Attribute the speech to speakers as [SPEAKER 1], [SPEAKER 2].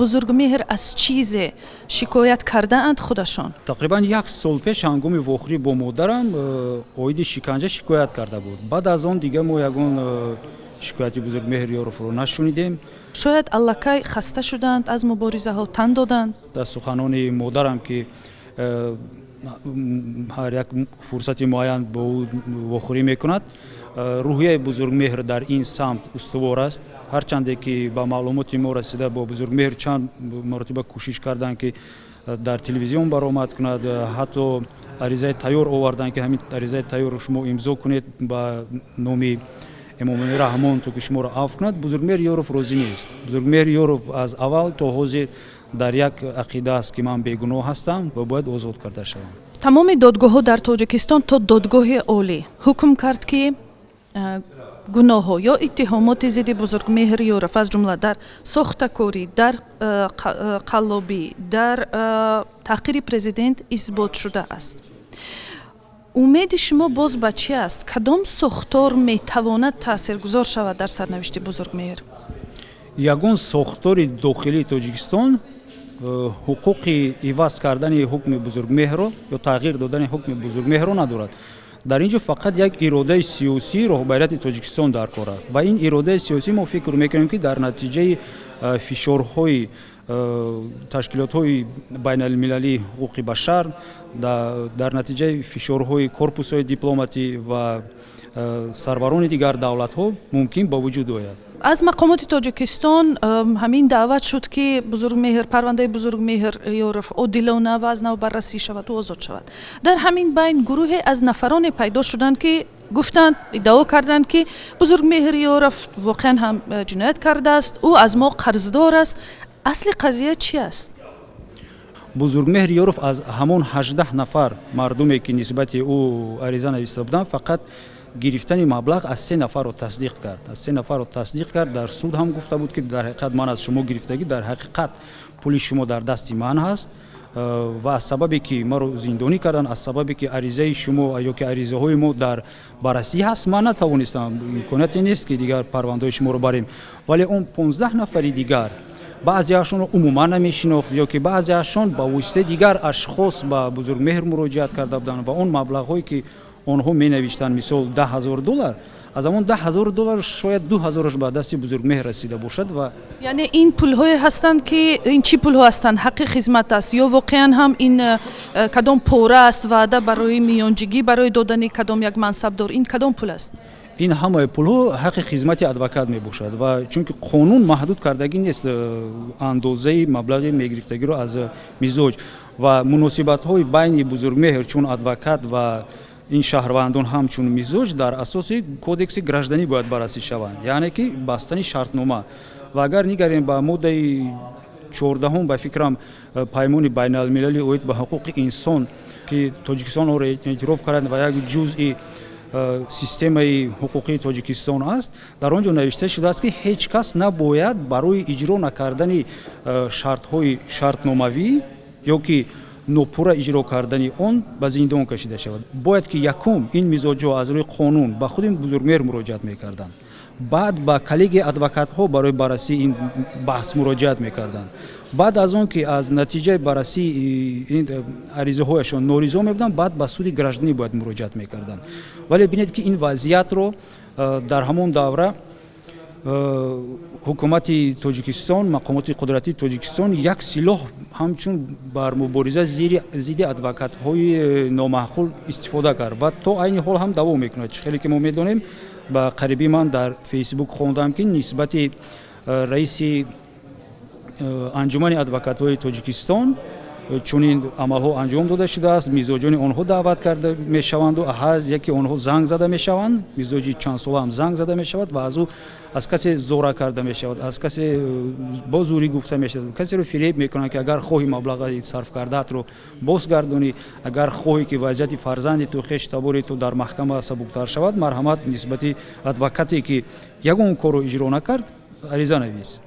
[SPEAKER 1] Бузургмеҳр аз чизе шикоят кардаанд худашон?
[SPEAKER 2] Тақрибан як сол пеш ҳангоми вохӯрӣ бо модарам оиди шиканҷа шикоят карда буд. Баъд аз он дигар мо ягон шикояти Бузургмеҳр Ёровро нашунидем.
[SPEAKER 1] Шояд аллакай хаста шуданд аз муборизаҳо, тан доданд?
[SPEAKER 2] Аз суханони модарам, ки ҳар як фурсати муайян бо ӯ вохӯрӣ мекунад, рӯҳияи Бузургмеҳр дар ин самт устувор аст. Ҳарчанде ки ба маълумоти мо расида, бо Бузургмеҳр чанд маротиба кӯшиш карданд, ки дар телевизион баромад кунад, ҳатто аризаи тайёр оварданд, ки ҳамин аризаи тайёрро шумо имзо кунед ба номи Эмомалӣ Раҳмон, то ки шуморо афв кунад. Бузургмеҳр Ёров розӣ нест. Бузургмеҳр Ёров аз аввал то ҳозир дар як ақида аст, ки ман бегуноҳ ҳастам ва бояд озод карда шавам.
[SPEAKER 1] Тамоми додгоҳҳо дар Тоҷикистон то Додгоҳи Олӣ ҳукм кард, ки гуноҳҳо ё иттиҳомоти зидди Бузургмеҳр Ёров, аз ҷумла дар сохтакорӣ, дар қаллобӣ, дар таҳқири президент исбот шудааст. Умеди шумо боз ба чӣ аст? Кадом сохтор метавонад таъсиргузор шавад дар сарнавишти Бузургмеҳр?
[SPEAKER 2] Ягон сохтори дохилии Тоҷикистон ҳуқуқи иваз кардани ҳукми Бузургмеҳрро ё тағйир додани ҳукми Бузургмеҳрро надорад. Дар ин ҷо фақат як иродаи сиёсии роҳбарияти Тоҷикистон дар кор аст ва ин иродаи сиёсӣ, мо фикр мекунем, ки дар натиҷаи фишорҳои ташкилотҳои байналмилалии ҳуқуқи башар, дар натиҷаи фишорҳои корпусҳои дипломатӣ ва сарварони дигар давлатҳо мумкин ба вуҷуд ояд.
[SPEAKER 1] Аз мақомоти Тоҷикистон ҳамин даъват шуд, ки Бузургмеҳр, парвандаи Бузургмеҳр Ёров одилона ва аз нав баррасӣ шавад, ӯ озод шавад. Дар ҳамин байн гурӯҳе аз нафароне пайдо шуданд, ки гуфтанд, иддао карданд, ки Бузургмеҳр Ёров воқеан ҳам ҷиноят кардааст, ӯ аз мо қарздор аст. Асли қазия чӣ аст?
[SPEAKER 2] Бузургмеҳр Ёров аз ҳамон 18 нафар мардуме, ки нисбати ӯ ариза нависта буданд, фақат гирифтани маблағ аз се нафарро тасдиқ кард, аз се нафарро тасдиқ кард. Дар суд ҳам гуфта буд, ки дар ҳақиқат ман аз шумо гирифтагӣ, дар ҳақиқат пули шумо дар дасти ман ҳаст ва аз сабабе ки маро зиндонӣ карданд, аз сабабе ки аризаи шумо ё ки аризаҳои мо дар баррасӣ ҳаст, ман натавонистам, имконияте нест, ки дигар парвандаҳои шуморо барем. Вале он 15 нафари дигар, баъзеашонро умуман намешинохт ё ки баъзеашон ба воситаи дигар ашхос ба Бузургмеҳр муроҷиат карда буданд ва он маблағҳое, ки онҳо менавиштанд, мисол 10 000 доллар, аз ҳамон 10 000 доллар шояд 2000-аш ба дасти Бузургмеҳр расида бошад ва
[SPEAKER 1] Яъне ин пулҳое ҳастанд, ки ин чӣ пулҳо ҳастанд? Ҳаққи хизмат аст ё воқеан ҳам ин кадом пора аст, ваъда барои миёнҷигӣ, барои додани кадом як мансабдор? Ин кадом пул аст?
[SPEAKER 2] Ин ҳамаи пулҳо ҳаққи хизмати адвокат мебошад ва чунки қонун маҳдуд кардагӣ нест андозаи маблағи мегирифтагиро аз мизоҷ ва муносибатҳои байни Бузургмеҳр чун адвокат ва ин шаҳрвандон ҳамчун мизоҷ дар асоси кодекси гражданӣ бояд баррасӣ шаванд, яъне ки бастани шартнома. Ва агар нигарем ба моддаи 14-ум, ба фикрам, Паймони байналмилалии оид ба ҳуқуқи инсон, ки Тоҷикистон онро эътироф кард ва як ҷузъи системаи ҳуқуқии Тоҷикистон аст, дар он ҷо навишта шудааст, ки ҳеҷ кас набояд барои иҷро накардани шартҳои шартномавӣ ё ки нопурра иҷро кардани он ба зиндон кашида шавад. Бояд ки якум ин мизоҷҳо аз рӯи қонун ба худи Бузургмеҳр муроҷиат мекарданд, баъд ба коллегияи адвокатҳо барои баррасии ин баҳс муроҷиат мекарданд. Баъд аз он ки аз натиҷаи баррасии ин аризаҳояшон норизо мебуданд, баъд ба суди гражданӣ бояд муроҷиат мекарданд. Вале бинед, ки ин вазъиятро дар ҳамон давра ҳукумати Тоҷикистон, мақомоти қудратии Тоҷикистон як силоҳ ҳамчун бар мубориза зидди адвокатҳои номаъқул истифода кард ва то айни ҳол ҳам давом мекунад. Чӣ хеле ки мо медонем, ба қарибӣ ман дар Фейсбук хондам, ки нисбати раиси Анҷумани адвокатҳои Тоҷикистон чунин амалҳо анҷом дода шудааст. Мизоҷони онҳо даъват карда мешаванду ҳар яке онҳо занг зада мешаванд, мизоҷи чандсола ҳам занг зада мешавад ва аз ӯ, аз касе зора карда мешавад, аз касе бо зӯрӣ гуфта мешавад, касеро фиреб мекунанд, ки агар хоҳӣ маблағи сарф кардаатро бозгардонӣ, агар хоҳӣ, ки вазъияти фарзанди ту, хешу табори ту дар маҳкама сабуктар шавад, марҳамат, нисбати адвокате, ки ягон корро иҷро накард, ариза навис.